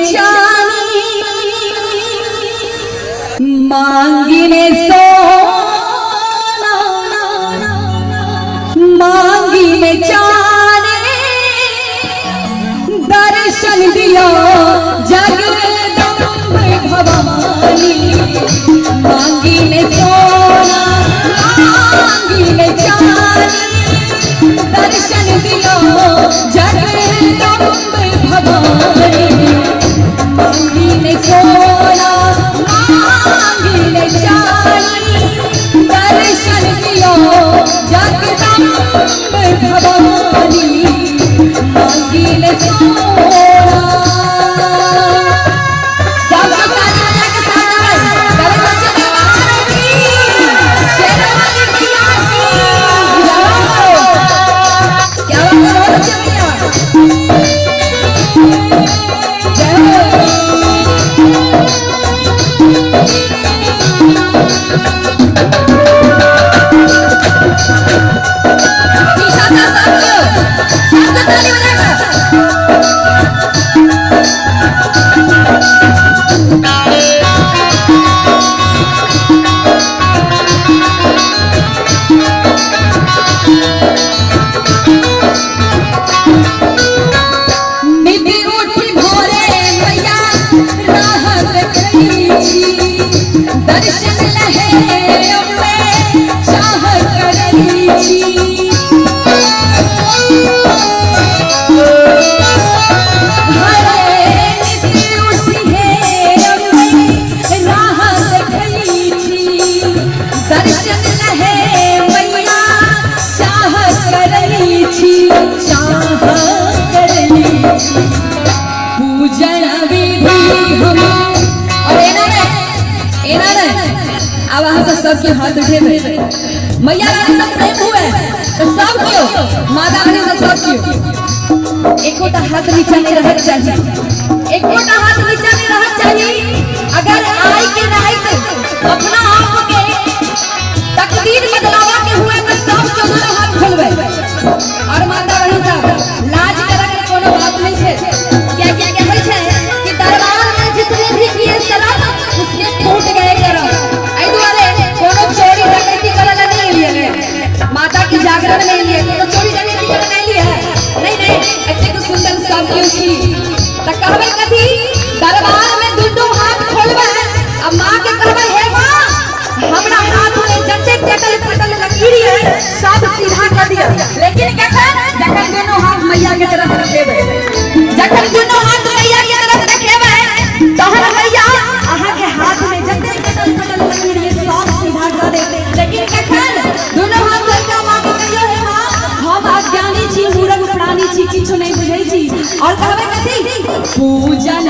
चानी, मांगिने सोना, मांगिने चानी, दर्शन दिया जगदम्ब भवानी। मांगिने सोना, मांगिने चानी, दर्शन दिया जगदम्ब भवानी। मांगिने सोना, मांगिने चानी, दर्शन दिया जगदम्ब भवानी। मांगिने सोना। सब सब ताली बजा के साथ में करे बच्चे दरबार की, शेरवाली मैया की जय हो। क्या बात है, बहुत अच्छे भैया, जय हो। पीछा था सब क्यों, सब ताली बजाकर। नित उठी भोरे मैया राह देखै छी, दर्शन लहे अम्बे चाह करै छी। हरे नित उठी हे अम्बे राह देखै छी, दर्शन लहे मैया चाह करै छी, चाह करै छी। पूजन विधि हम और एना नहीं, एना नहीं। अब अहाँ सब सबके हाथ उठेबै, मैया रानी से प्रेम हुए तो सब क्यों, माता रानी से सब क्यों। एकोटा हाथ नीचा नहीं रहक चाही, एकोटा हाथ नीचा नहीं रहक चाही। अगर आई के रात अपना आप के तकदीर बदलावा के हुए तो सब क्यों दोनों हाथ खोलबै। और माता रानी साहब लाज करे के कोनो बात नहीं है। क्या क्या क्या होइ छै कि दरबार में जितने भी किए शराब उसके टूट गए करम। एहि दुआरे कोनो चोरी डकैती करे ला नहीं एलियै, माता के जागरण में एलियै, कोनो चोरी डकैती करे नहीं एलियै। नहीं नहीं, एतेक सुंदर सब केओ छी त कहबै कथी, दरबार में दुनू हाथ खोलबै आ माँ के कहबै हे माँ हमरा हाथ में जते टटल फटल लकीर है सब सीधा कर दिया। लेकिन कखन, जखन दोनों हाथ मैया के तरफ रखेबै, जखन दोनों हाथ मैया के तरफ रखेबै तहन मैया अहाँ के हाथ में जते टटल फटल लकीर है सब सीधा कर दे। लेकिन कखन दोनों हाथ लड़का माँ के कहियो हे माँ हम अज्ञानी छी, मूर्ख प्राणी छी, किछु नहीं बुझै छी। और कहबै कथी, पूजन